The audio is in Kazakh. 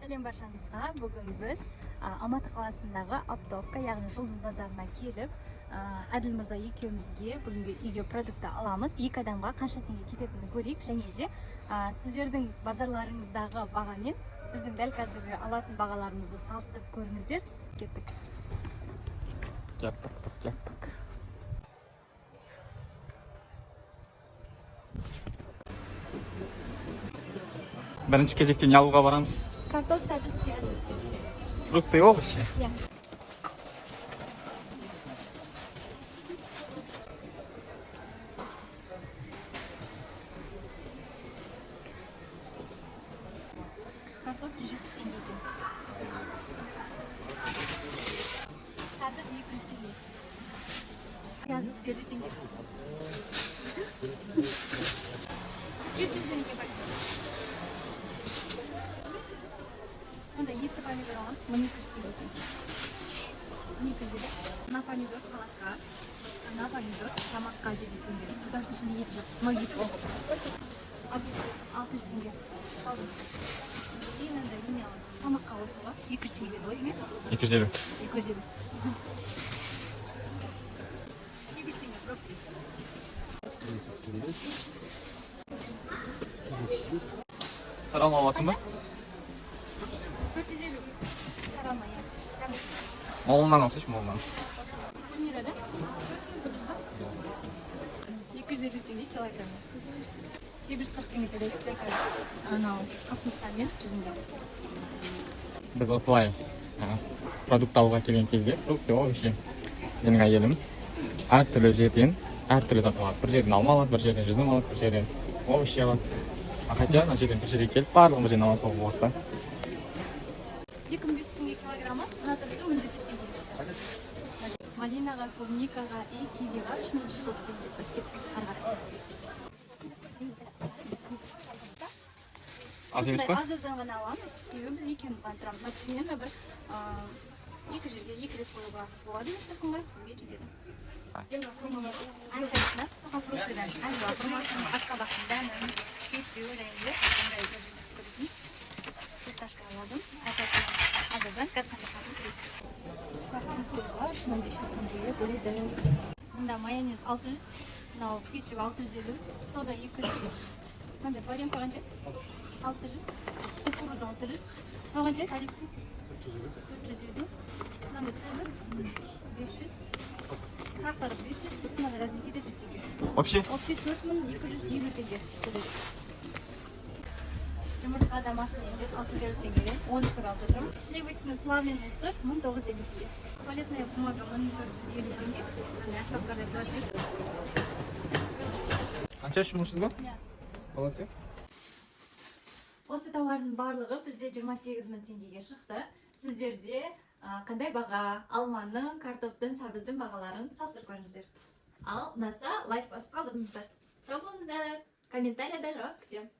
Сәлем баршаңызға! Бүгін біз Алматы қаласындағы оптовка, яғни Жұлдыз базарына келіп, Әділ мырза екеумізге бүгінгі үйге продукты аламыз. Екі адамға қанша теңге кететінін көрейік және де сіздердің базарларыңыздағы бағамен біздің дәл қазіргі алатын бағаларымызды салыстырып көріңіздер. Кеттік! Кеттік, біз кеттік. Бірінші кезекте не алуға барамыз? Картоп, сәбіз, пияз. Фрукты и овощи. Иә. Картоп 170 теңге екен. Сәбіз 200 теңге. Пияз 150 теңге. 700 теңге бар. Мында етті помидор аламын, 1200 теңге екен. 1250. Мына помидор салатқа, мына помидор тамаққа 700 теңге. Потому ішінде еті жоқ. Мынау ет ол. Огурцы 600 теңге. Алдым. И мынандай неме аламын. Тамаққа қосуға 200 теңге ғой, иә? 250. 250. 200 теңге брокколи. Сары алма алып жатсың ба? 450. Сары алма, иә. Молынан алсайшы, молынан. Гүлмира, да? 250 теңге килограмм. 840 теңге төледік дәл қазір. Анау капуста мен жүзімге. Біз осылай продукт алуға келген кезде, фрукты, овощи, менің әйелім әртүрлі жерден әртүрлі зат алады. Бір жерден алма алады, бір жерден жүзім алады, бір жерден овощи алады. А хотя ана жерден бір жерге келіп, барлығын бір жерден ала салуға болады да. 2500 теңге килограммы, мына тұрысы 1700 теңге. Малинаға, клубникаға и кивиға 3330 теңге. Кеттік ары қарай. Аз емес па? Аз аздан ғана аламыз, себебі біз екеуміз ғана тұрамыз. Мына примерно бір екі жерге екі рет қоюға болады дастарханға, бізге жетеді. Әрқайсысына сухофруктыдан әжуа құрмасын, асқабақтың дәмін, кешью және де андай өзім жақсы көретін фисташка алдым. Әрқайсысына аз аздан, қазір қанша шығатынын көрейік. Сухофруктыға 3500 теңгеге бөледі. Мында майонез 600, мынау кетчуп 650, сода 200. Мынандай варенка қанша? 600, кукуруза 600. Мынау қанша? Оливки? 450. Мынандай цезарь 500. Сахар 500, сосын мынандай разники 700 теңге. Вообще? Общий 4250 теңге төледік. Жұмыртқа домашний ет 650 теңгеден 10 штук алып жатырмын. Сливочный плавленый сыр 1950 теңге. Туалетная бумага 1450 теңге. Мынандай аппақтардай салат. Қанша, 3300 ба? Иә. Болады. Осы тауардың барлығы бізде 28 мың теңгеге шықты. Сіздерде қандай баға? Алманың, картоптың, сәбіздің бағаларын салыстырып көріңіздер. Ал ұнаса, лайк басып қалдырыңыздар. Сау болыңыздар! Комментарияда жауап күтемін.